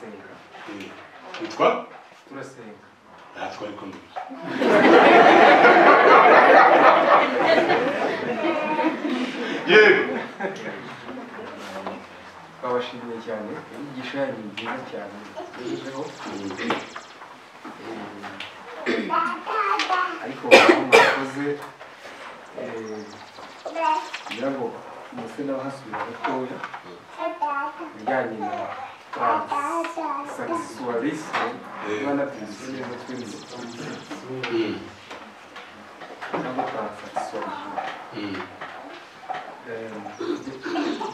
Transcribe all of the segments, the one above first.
Turasenga. Witwa? Turasenga. Natwe ariko nduzi. Yego. Twabashimiye cyane, inyigisho yanyu ni nziza cyane tugejejeho. Ariko mwakoze kugira ngo muse n'abahasubira gatoya ibijyanye na transsexualisme, niba nabyumvise neza twembi cyangwa transsexualisme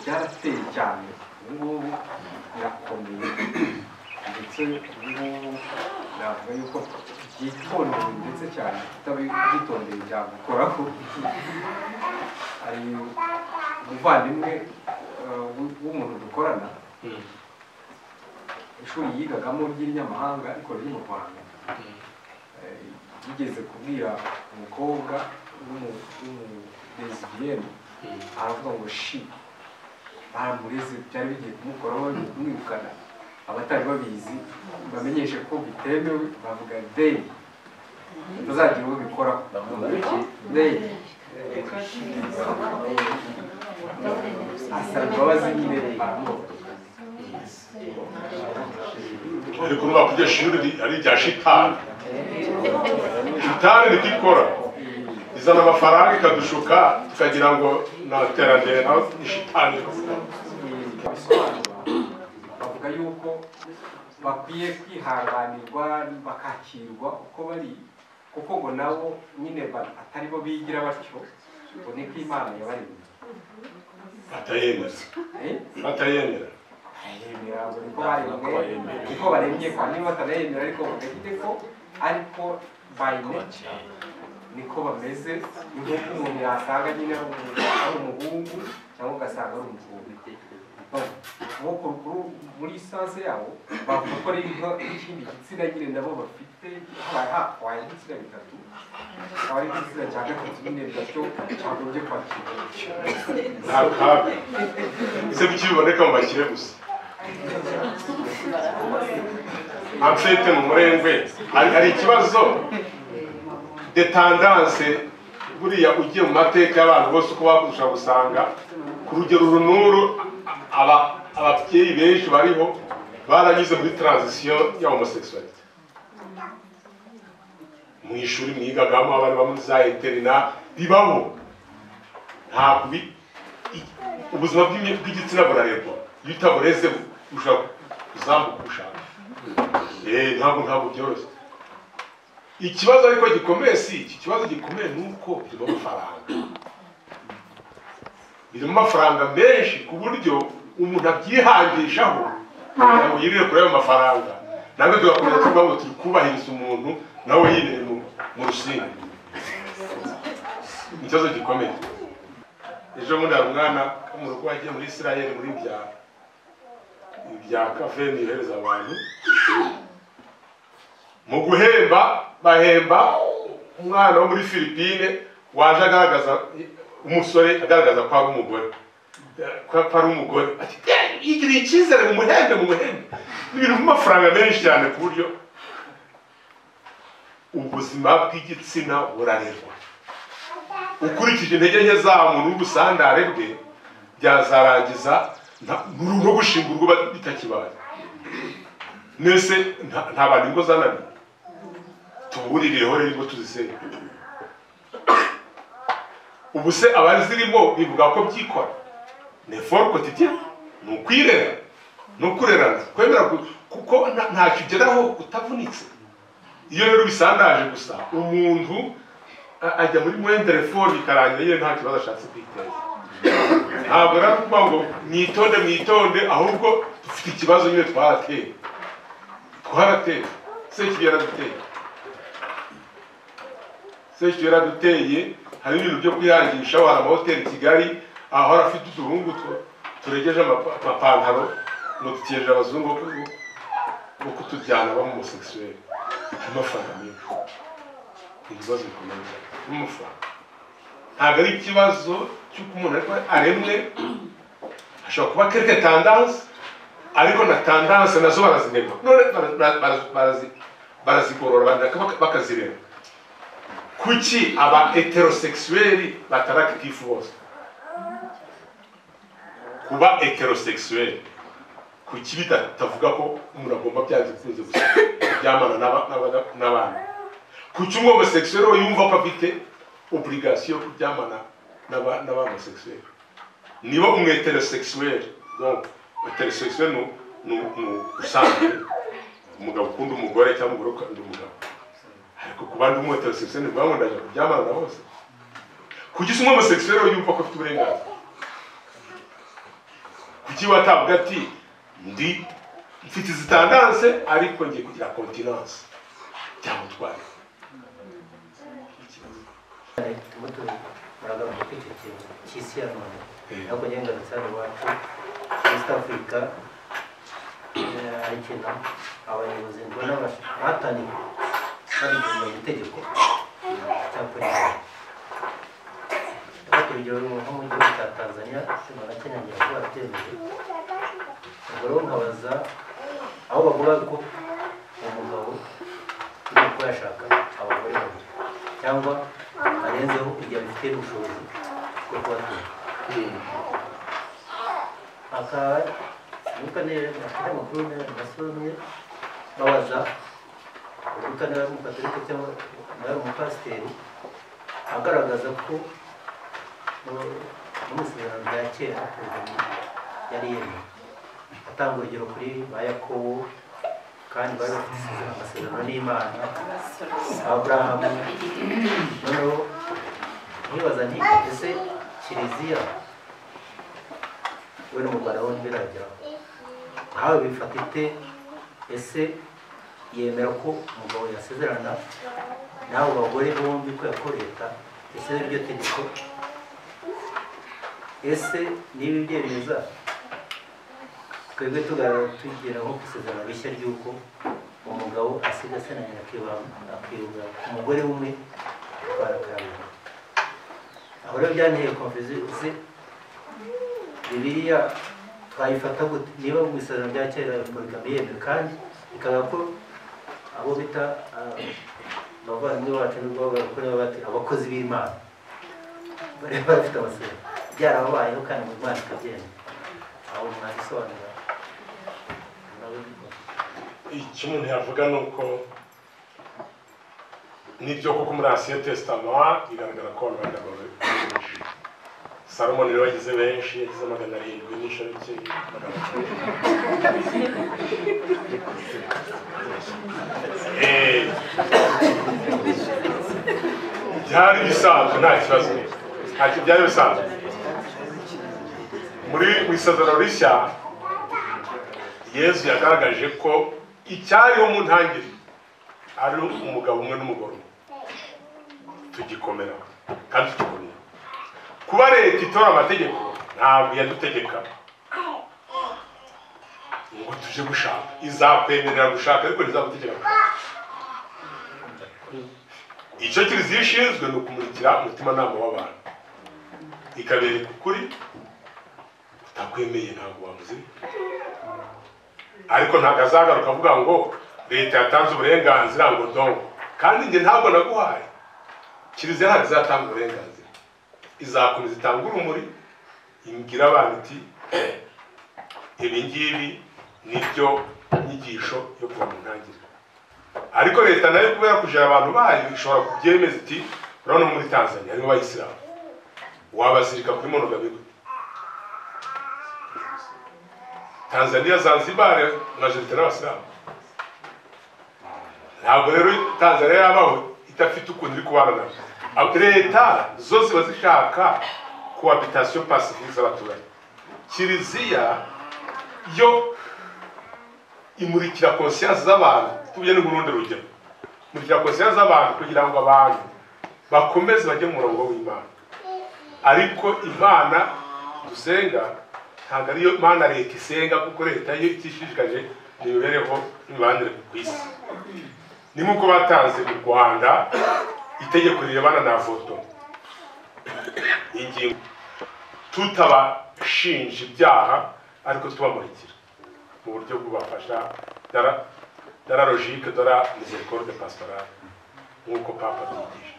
byarateye cyane ubu ngubu birakomeye, ndetse ubu ngubu navuga yuko byitondeye ndetse cyane utabyitondeye byagukoraho. Hari umuvandimwe w'umuntu dukorana ishuri yigagamo ry'inyamahanga ariko riri mu Rwanda, yigeze kubwira umukobwa w'umulesbienne aravuga ngo shi baramureze, byari bigiye kumukoraho bagiye kumwirukana, abatari babizi bamenyeshe ko bitemewe, bavuga they batazagira uwo bikoraho they asaba imbabazi nyine baramubaza. Ariko nuba kurya shuri ari irya shitani. Shitani ntikikora, izana amafaranga ikadushuka tukagira ngo na terambere naho ni shitani. Bavuga yuko bakwiye kwihanganirwa bakakirwa uko bari, kuko ngo nabo nyine atari bo bigira batyo, ngo niko Imana yabaremye. Batayemera. Batayemera. Barayemera ngo niko baremwe, niko baremye kandi batarayemera, ariko bagafite ko ariko by nature niko bameze. Ni nk'uko umuntu yasanga nyine ari umuhungu cyangwa ugasanga ari umukobwa. Muri sanse yabo bavuga ko ari nk'ikindi gitsina nyine nabo bafite, habaye hatwaye ibitsina bitatu, akaba ari igitsina cya gatatu nyine nacyo cyagombye kwakirwa. Nta kaga ese kuki biboneka mu bakire gusa? Amfete mu murengwe hari ikibazo de tendance. Buriya ugiye mu mateka y'abantu bose uko bakurusha gusanga ku rugero runuru ababyeyi benshi bariho baranyuze muri transition ya homosexualité. Mu ishuri mwigagamo abari bamwe za interna bibaho, nta ubuzima bw'igitsina burarerwa, iyo utabureze ushobora kuzamuka ushaka. Ntabwo byoroshye. Ikibazo ariko gikomeye si iki, ikibazo gikomeye ni uko birimo amafaranga, birimo amafaranga menshi ku buryo umuntu abyihangishaho kugira ngo yirire kuri ayo mafaranga. Ntabwo tugakomeza tuvuga ngo turi kubahiriza umuntu nawe yirire mu rusinga. Ni ikibazo gikomeye. Ejo bundi hari umwana wo mu rugo wagiye muri Israel muri bya kafe nihereza abantu mu guhemba, bahemba umwana wo muri Philippine waje agaragaza umusore agaragaza ko ari umugore, ko ari umugore ati yigiriye icyizere mu muhembe, mu muhembe. Ni ibintu by'amafaranga menshi cyane ku buryo ubuzima bw'igitsina burarerwa. Ukurikije intege nke za muntu n'ubusandare bwe byazarangiza no gushinga urugo bitakibaye. Nese nta bantu ingo zananiye, tubuririyeho rero ingo tuzisenye. Ubu se abazirimo bivuga ko byikora, ni effort quotidien, ni ukwirera, ni ukurerana, kwemera kuko ntacyo ugeraho utavunitse. Iyo rero bisandaje gusa umuntu ajya muri moindre effort bikarangira nyine nta kibazo ashatse kwiteza. Ntabwo rero kuvuga ngo mwitonde mwitonde, ahubwo dufite ikibazo nyine twarateye, twarateye sekibi yaraduteye, sekibi yaraduteye. Hari ibintu byo kwihangisha, hari amahoteli i Kigali aho afite uduhungu turegeje amapantaro ngo dutegereje abazungu bo kutujyana ba homosexuel. Amafaranga menshi, ibibazo bikomeye cyane n'amafaranga. Ntabwo ari ikibazo cy'uko umuntu ariko aremwe, ashobora kuba quelque tendance, Ariko na tendance nazo barazinegwa, none barazigorora bakazireba. Kuki aba hétérosexuel batari actif bose? Kuba hétérosexuel kuki bitavuga ko umuntu agomba byanze bikunze gusa kuryamana n'abandi? Kuki umwomosexuel we yumva ko afite obligation yo kuryamana n'abahomosexuel? Niba umwhétérosexuel, donc hétérosexuel ni usanzwe umugabo ukunda umugore cyangwa umugore ukunda umugabo, ariko ku bandi umwhétérosexuel ni ngo ndajya kuryamana na bose. Kuki se umwomosexuel we yumva ko afite uburenganzira? Kuki watavuga ati ndi mfite izi tendance ariko ngiye kugira continence byamutwara? Muragaruka kuri icyo kintu cy'isi ya none, ariko njye ngarutse hano iwacu East Africa, hari ikintu abayobozi mbona bahataniye babigenga mu itegeko cya polisi. Ndafata urugero nko mu gihugu cya Tanzania na Kenya, ngira ngo barabyemeje. Ubwo rero nkabaza aho bavuga ko umugabo uri kuba yashaka abagore babiri cyangwa arenzeho igihe abifitiye ubushobozi bwo kubatunga. Akaba nibuka neza afite amakuru nasomye babaza urubuga niba ari umukatorika cyangwa niba ari umupasiteri, agaragaza ko mu isezerano rya kera polygamie yari yemewe. Atanga urugero kuri ba Yakobo, kandi bari bafite amasezerano n'Imana, Aburahamu. Noneho nkibaza nti ese Kiliziya we no mu Rwanda ho ntibirageraho, nkawe bifata ite? Ese yemera ko umugabo yasezerana n'abo bagore bombi kubera ko leta yashyizeho iryo tegeko? Ese niba ibyemeza, twebwe tugera nko ku isezerano rishya ry'uko umugabo asiga se na nyina akiyunga ku mugore umwe atwara kabiri, aho rero byanteye confusion. Ese Bibiliya twayifata gute niba mu isezerano rya kera polygamie yemewe, kandi bikaba ko abo bita abavandimwe bacu nibwo bakora bati abakozi b'Imana bari bafite amasezerano, byarababayeho kandi mu Imana ikabyemera? Aho mwabisobanura nawe. Icyo umuntu yavuga ni uko nibyo koko muri Ancien Testament bigaragara ko abantu bari benshi. Salomo niwe wagize benshi, yagize 700 n'inshoreke 900. Byari bisanzwe, nta kibazo, ntacyo, byari bisanzwe. Muri mu isezerano rishya Yezu yagaragaje ko icyariho mu ntangiriro ari umugabo umwe n'umugore umwe, tugikomera kandi tugikomera. Kuba leta itora amategeko, ntabwo yadutegeka ngo tuje gushaka. Izakwemerera gushaka ariko ntizagutegeka gushaka. Icyo Kiliziya ishinzwe ni ukumurikira umutimanama w'abantu, ikabereka ukuri. Utakwemeye ntabwo wamuzirika, ariko ntabwo azagaruka avuga ngo leta yatanze uburenganzira ngo dongo kandi njye ntabwo naguhaye. Kiliziya ntabwo izatanga uburenganzira, izakomeza itanga urumuri, imbwira abantu iti ibi ngibi nibyo nyigisho yo kuva mu ntangiriro. Ariko leta nayo, kubera kujera abantu bayo, ishobora kubyemeza iti urabona muri Tanzania harimo abayisilamu, wabazirika kuri monogamie gute? Tanzania, Zanzibar, majorité n'abasilamu. Ntabwo rero Tanzania yabaho idafite ukuntu iri kubana nabo. Leta zo ziba zishaka cohabitation pacifique z'abaturage. Kiliziya yo imurikira conscience z'abantu. Tuvuye n'urundi rugero, imurikira conscience z'abantu kugira ngo abantu bakomeze bajye mu murongo w'Imana. Ariko Imana dusenga ntabwo ariyo Mana leta isenga, kuko leta yo itishishikaje imibereho n'imibanire ku isi. Ni nk'uko batanze mu Rwanda itegeko rirebana na avortement, ingingo, tutabashinja ibyaha ariko tubamurikira. mu buryo bubafasha dans la logique de la miséricorde pastorale nk'uko Papa abyigisha.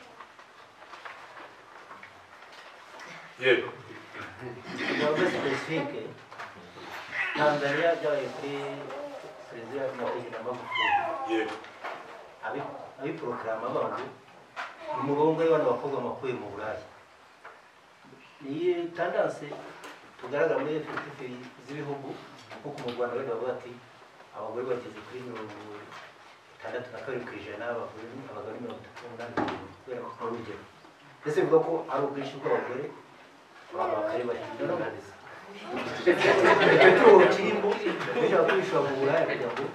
Yego. Kugira spécifique, Tanzania byabaye kuri perezida nyakwigendera Magufuli. Yego. Abiporogaramu bavuga umurongo w'abana bakobwa bakuye mu Buraya. Iyi tendance tugaragara muri effectif z'ibihugu, nkuko mu Rwanda wenda bavuga ati abagore bageze kuri 62%, abagore 38%, kubera ko ari urugero. Mbese bivuga ko ari ubwinshi bw'abagore, abagabo bakari bake. Icyo cyuho kirimo bishobora kwishura mu Buraya kugira ngo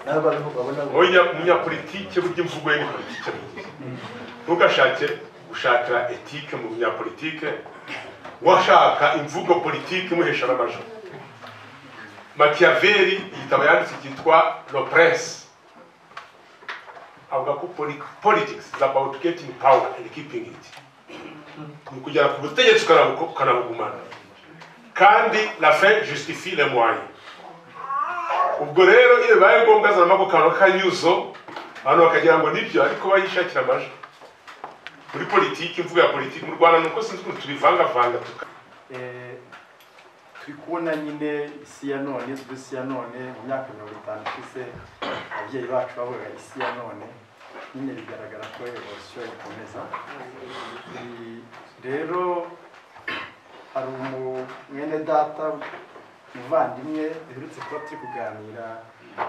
nabo babeho babona. Oya, umunyapolitike burya imvugo ye ni politike. Ntugashake gushakira éthique mu munyapolitike, washaka imvugo politike imuhesha n'amajwi. Machiavelli, igitabo yanditse cyitwa Le Prince, avuga ko politics is about getting power and keeping it. Ni ukugera ku butegetsi ukanabugumana, kandi la fin justifie les moyens. Ubwo rero iyo bibaye ngombwa azanamo ako kantu k'akanyuzo, abantu bakagira ngo nibyo, ariko bayishakira amajwi muri politiki. Imvugo ya politiki mu Rwanda ni uko sinzi ukuntu tubivangavanga tuka Turi kubona nyine isi ya none, isi ya none. Mu myaka 50 ishize ababyeyi bacu bavugaga isi ya none. Nyine bigaragara ko évolution ikomeza. Rero hari mwene data, umuvandimwe duherutse kuba turi kuganira,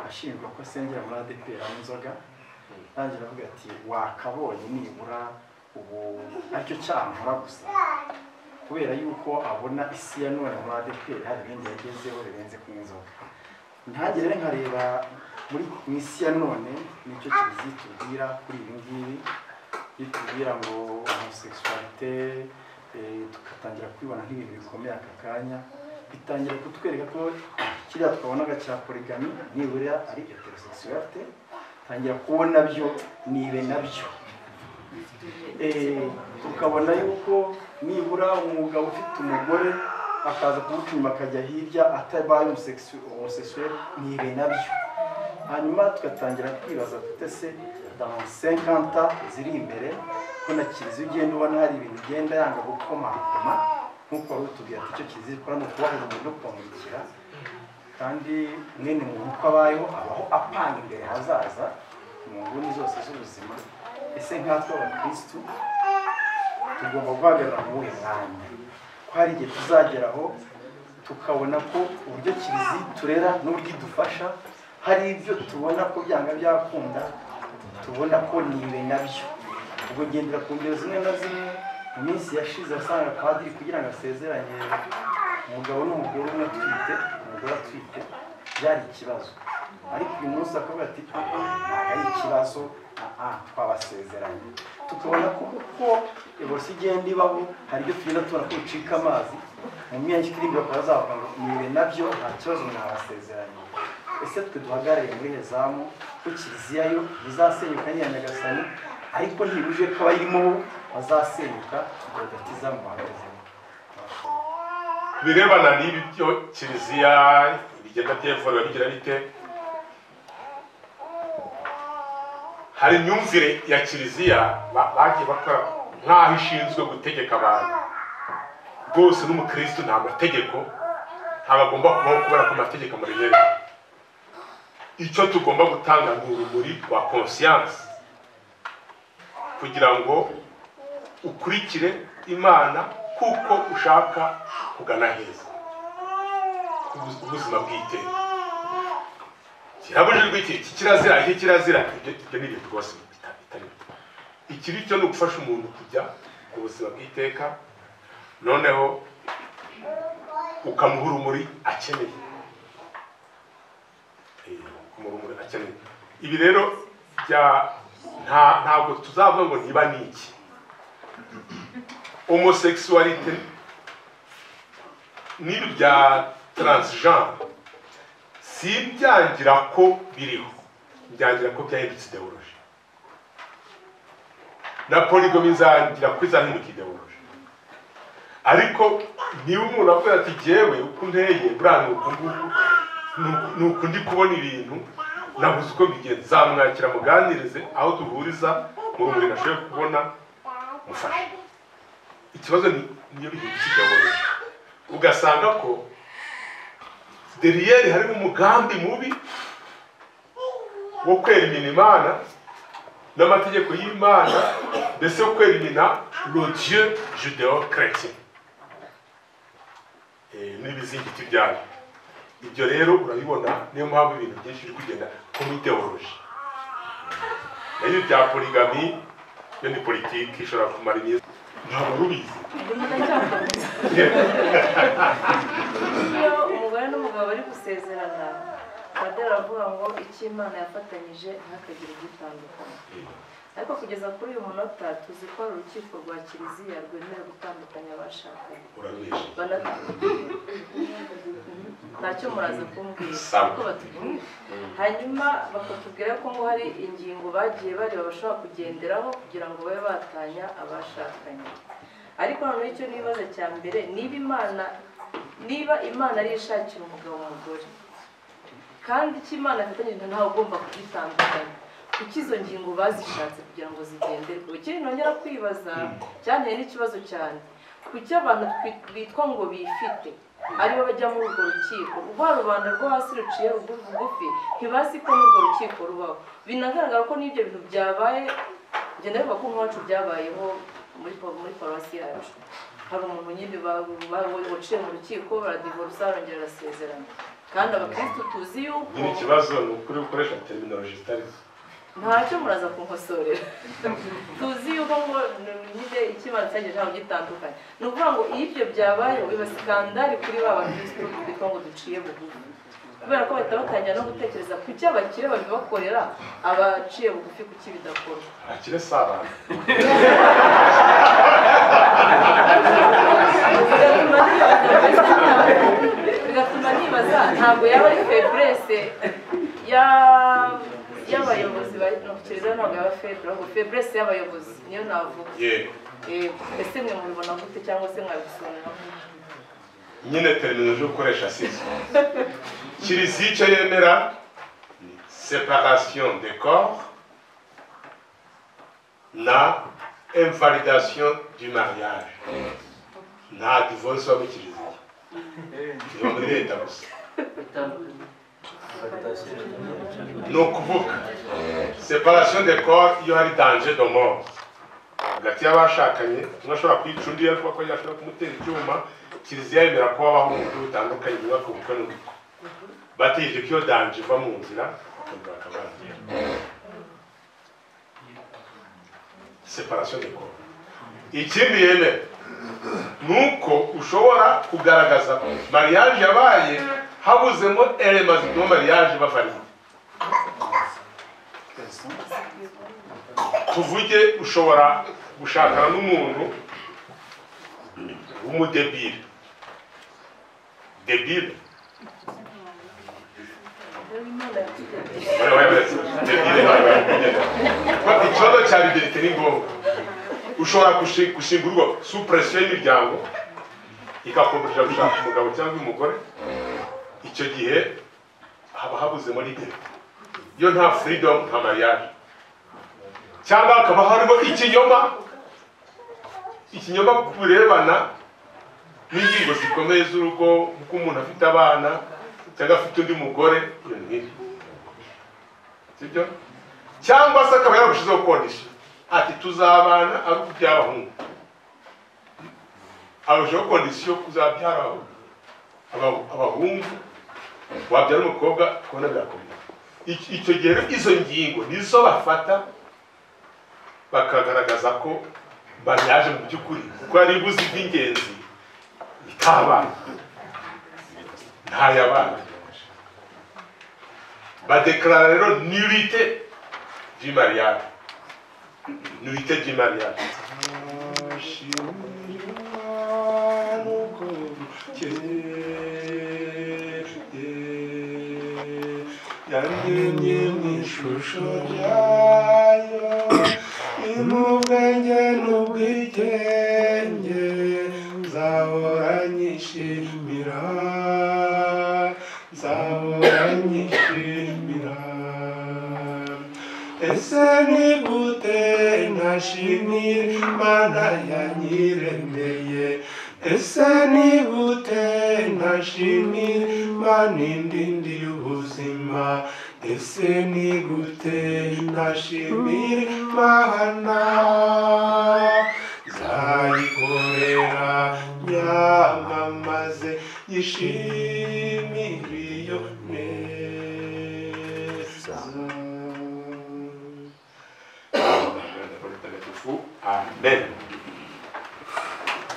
ashinjwa ko asengera muri ADEPR anywa inzoga. Atangira avuga ati wakabonye nibura ubu aricyo cyaha nkora gusa, kubera yuko abona isi ya none muri ADEPR hari ibindi yagezeho birenze kunywa inzoga. Ntange rero nkareba muri mu isi ya none nicyo Kiliziya itubwira kuri ibi ngibi. Itubwira ngo homosexualité, tugatangira kubibona nk'ibintu bikomeye aka kanya, bitangira kutwereka ko kiriya twabonaga cya polygamie nibura ari hétérosexualité, tangira kubona byo nibe nabyo. Tukabona yuko nibura umugabo ufite umugore akaza kumuca inyuma akajya hirya atabaye homosexuel, nibe nabyo. Hanyuma tugatangira kwibaza tute se dans 50 ans ziri imbere, ko na Kiliziya ugenda ubona hari ibintu igenda yanga gukomakoma, nk'uko wari utubwira ati icyo Kiliziya ikora ni ukubaha urumuri no kubamurikira, kandi mwene muntu uko abayeho abaho apanga imbere hazaza mu nguni zose z'ubuzima. Ese nkatwe abakirisitu tugomba guhagarara mu wuhe mwanya, ko hari igihe tuzageraho tukabona ko uburyo Kiliziya iturera n'uburyo idufasha hari ibyo tubona ko byanga byakunda, tubona ko nibe nabyo? Ubwo ngendera ku ngero zimwe na zimwe. Mu minsi yashize wasanga padiri kugira ngo asezeranye umugabo n'umugore, umwe atwite, umugore atwite, byari ikibazo. Ariko uyu munsi akavuga ati aha ntabwo ari ikibazo, aha twabasezeranye. Tukabona ko uko évolution igenda ibaho hari ibyo tugenda tubona ko bicika amazi, mu myaka iri imbere bakaba bazavuga ngo nibe nabyo, nta kibazo, mwabasezeranye. Ese twe duhagarariye muri hezamu, ko Kiliziya yo izasenyuka n'iya Nyagasani, ariko ntibuje ko abayirimo bo bazasenyuka ngo badafite izamu bahagazemo? Birebana n'ibi byo Kiliziya bigenda byevura bigira bite, hari imyumvire ya Kiliziya bagiye bakora nk'aho ishinzwe gutegeka abantu rwose. N'umukristo nta mategeko ntabwo agomba kubaho, kubera ko amategeko amuremerera. Icyo tugomba gutanga ni urumuri rwa conscience kugira ngo ukurikire Imana, kuko ushaka kugana heza, ubuzima bw'iteka. Kirabujijwe iki, iki kirazira, iki kirazira, ibyo ni ibintu rwose bitari ikiri cyo. Ni ugufasha umuntu kujya ku buzima bw'iteka, noneho ukamuha urumuri akeneye. Ukamuha urumuri akeneye. Ibi rero bya ntabwo tuzavuga ngo niba ni iki homosexualité n'ibi bya transgenre. Si byangira ko biriho, byangira ko byahindutse idéologie. Na polygamie nzangira ko izahinduka idéologie. Ariko niba umuntu avuga ati jyewe uko nteye buriya ni uku nguku. Nuko ndi kubona ibintu nabuze uko mbigenza, nzamwakira muganirize aho duhuriza mu rumuri nashoboye kubona mufashe. Ikibazo ni niyo bihindutse idéologie, ugasanga ko derrière harimo umugambi mubi wo kwerimina Imana n'amategeko y'Imana, mbese wo kwerimina le Dieu judéo-chrétien n'ibizingiti byayo. Ibyo rero urabibona, niyo mpamvu ibintu byinshi biri kugenda comme idéologie. Nayo bya polygamie yo ni politiki ishobora kumara iminsi, ntabwo rubizi. Ndimo ndacyakomeza. Iyo umugore n'umugabo bari gusezerana, padiri aravuga ngo icyo Imana yafatanyije ntihakagire ugitandukanya. Ariko kugeza kuri uyu munota tuzi ko hari urukiko rwa Kiliziya rwemerewe gutandukanya abashakanye. Urabesha. Ntacyo muraza kumbwira. Sawa. Uko batubwira, hanyuma bakatubwira ko ngo hari ingingo bagiye bareba bashobora kugenderaho kugira ngo babe batanya abashakanye. Ariko noneho icyo nibaza cya mbere, niba Imana ariyo ishakira umugabo umugore, kandi icyo Imana ifatanyije ntawe ugomba kugitandukanya, kuki izo ngingo bazishatse kugira ngo zigenderwe? Ikindi nongera kwibaza cyanteye n'ikibazo cyane, kuki abantu bitwa ngo bifite aribo bajya muri urwo rukiko? Rwa rubanda rwo hasi ruciye bugufi ntibazi ko n'urwo rukiko rubaho. Binagaragara ko n'ibyo bintu byabaye, ngenda bivuga ko nk'iwacu byabayeho muri paruwasi yacu. Hari umuntu nyine waciye mu rukiko, baradivorusa, barongera barasezerana, kandi abakirisitu tuzi yuko Nyine ikibazo ni ukuri gukoresha terminologie zitari zo. Ntacyo, muraza kunkosorera. Tuzi yuko ngo nyine ikibanza cyagejeje ntabwo gitandukanye. Ni ukuvuga ngo iyo ibyo byabayeho biba scandale kuri ba bakirisitu bitwa ngo duciye bugufi, kubera ko bahita batangira no gutekereza kuki abakire babibakorera, abaciye bugufi kuki bidakorwa? Abakire si abantu. Bigatuma nibaza, ntabwo yaba ari faiblesse y'abayobozi ba no, kiliziya? Ntabwo yaba faible, ahubwo faiblesse y'abayobozi niyo navuga. Yego. Yego. Ese mwe mubibona gute, cyangwa se mwabisobanura gute? Nyine terminologie yo gukoresha sizo. Kiliziya icyo yemera ni séparation des corps na invalidation du mariage. Nta divorce iba muri kiliziya, iba muri leta gusa. Ni ukuvuga séparation des corps iyo hari danger de mort hagati y'abashakanye, umwe ashobora kwica undi ariko ko yashobora kumutera icyuma, kiliziya yemera ko habaho mu buryo butandukanye, umwe ubukwe n'ubukwe, bategereje ko iyo danger iva mu nzira, bakongera bakabana. Séparation des corps. Ikindi yemera ni uko ushobora kugaragaza ko mariage yabaye habuzemo éléments zituma mariage iba valide. Tuvuge ushobora gushakana n'umuntu w'umudébile, débile. Débile, ikibazo cya liberté ni ngombwa. Ushobora gushinga urugo sous pression y'imiryango, ikakuburira gushaka umugabo cyangwa umugore. Icyo gihe haba habuzemo liberté. Iyo nta freedom, nta mariage. Cyangwa hakaba harimo ikinyoma, ikinyoma ku birebana n'ingingo zikomeye z'urugo, kuko umuntu afite abana cyangwa afite undi mugore, ibintu nk'ibyo, sibyo? Cyangwa se akaba yaragushizeho condition ati tuzabana ari ukubyara abahungu, arushaho condition kuzabyara abahungu, wabyara umukobwa kubona birakomeye. Icyo gihe rero izo ngingo nizo bafata bakagaragaza ko mariage mu by'ukuri, kuko yari ibuze iby'ingenzi, itabaye, ntayabaye. Badéclara rero nullité du mariage, nullité du mariage. Yaremye mu ishusho ryayo, imubwenge n'ubwigenge, nzahora nyishimira, nzahora. Ndanyishimira. Ese ni gute ntashimira Imana yanyiremeye? Ese ni gute ntashimira Imana indindiye ubuzima? Ese ni gute ntashimira Imana? Nzayikorera nyamamaze yishimire iyo neza. Amen.